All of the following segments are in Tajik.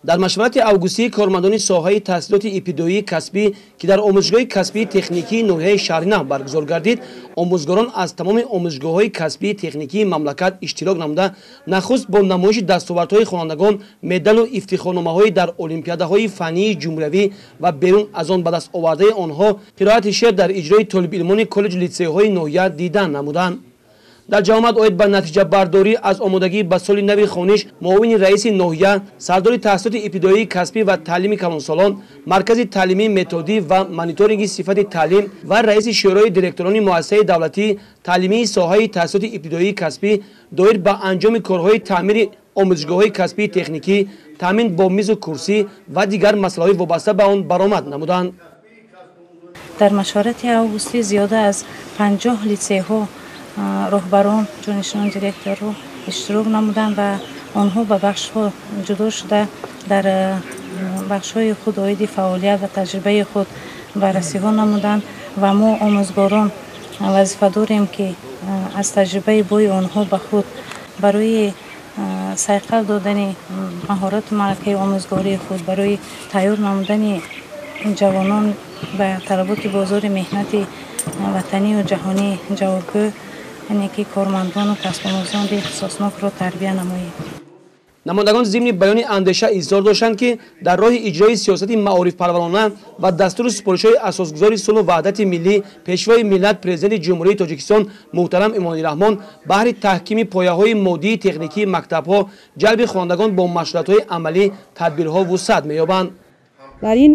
Дар машварати августии кормандони соҳаи таҳсилоти ибтидоии касбӣ, ки дар омӯзишгоҳи касбии техникии ноҳияи Шаҳринав баргузор гардид, омӯзгорон аз тамоми омӯзишгоҳҳои касбии техникии мамлакат иштирок намуда, нахуст бо намоиши дастовардҳои хонандагон, медалу ифтихорномаҳои дар олимпиадаҳои фаннии ҷумҳуриявӣ ва берун аз он ба даст овардаи онҳо, қироати шеър дар иҷрои толибилмони коллеҷу литсейҳои ноҳия дидан намуданд. Дар ҷамоат оид ба натиҷабардорӣ аз омодагӣ ба соли нави хониш, муовини раиси ноҳия, сардори таҳсилоти ибтидоии касбӣ ва таълими калонсолон, маркази таълимии методӣ ва мониторинги сифати таълим ва раиси шӯрои директорони муассисаи давлатии таълимии соҳаи таҳсилоти ибтидоии касбӣ доир ба анҷоми корҳои таъмири омӯзишгоҳҳои касбии техникӣ, таъмин бо мизу курсӣ ва дигар масъалаҳои вобаста ба он баромад намуданд. Дар машварати августӣ зиёда аз 50 литсейҳо роҳбарон, ҷонишинон директорро иштирок намуданд ва онҳо ба бахшҳо ҷудо шуда, дар бахшҳои худ оиди фаъолият ва таҷрибаи худ баррасиҳо намуданд ва мо омӯзгорон вазифа дорем, ки аз таҷрибаи бои онҳо ба худ барои сайқал додани маҳорату малакаи омӯзгории худ, барои тайёр намудани ҷавонон ба талаботи бозори меҳнати ватанию ҷаҳонӣ ҷавобгӯ, яъне ки кормандону касбомӯзони ихтисоснокро тарбия намоем. Намояндагон зимни баёни андеша изҳор доштанд, ки дар роҳи иҷрои сиёсати маорифпарварона ва дастуру супоришҳои асосгузори сулҳу ваҳдати миллӣ, пешвои миллат, президенти Ҷумҳурии Тоҷикистон муҳтарам Эмомалӣ Раҳмон, баҳри таҳкими пояҳои моддии техникии мактабҳо, ҷалби хонандагон бо машваратҳои амалӣ тадбирҳо вусъат меёбанд. Дар ин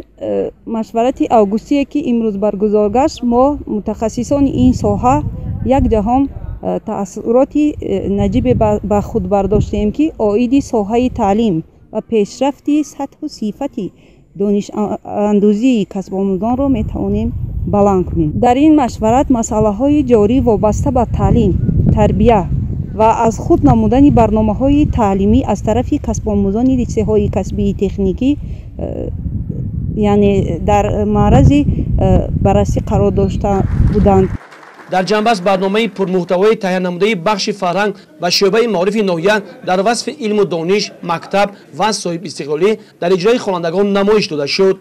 машварати августие, ки имрӯз баргузор гашт, мо мутахассисони ин соҳа як ҷаҳон таассуроти наҷибе ба худ бардоштем, ки оиди соҳаи таълим ва пешрафти сатҳу сифати донишандӯзии касбомӯзонро метавонем баланд кунем. Дар ин машварат масъалаҳои ҷорӣ вобаста ба таълим, тарбия ва аз худ намудани барномаҳои таълимӣ аз тарафи касбомӯзони литсейҳои касбии техникӣ, яъне дар маърази баррасӣ қарор дошта буданд. Дар ҷанбаст барномаи пурмуҳтавои таҳия намудаи бахши фарҳанг ва шӯъбаи маорифи ноҳия дар васфи илму дониш, мактаб ва соҳибистиқлолӣ дар иҷрои хонандагон намоиш дода шуд.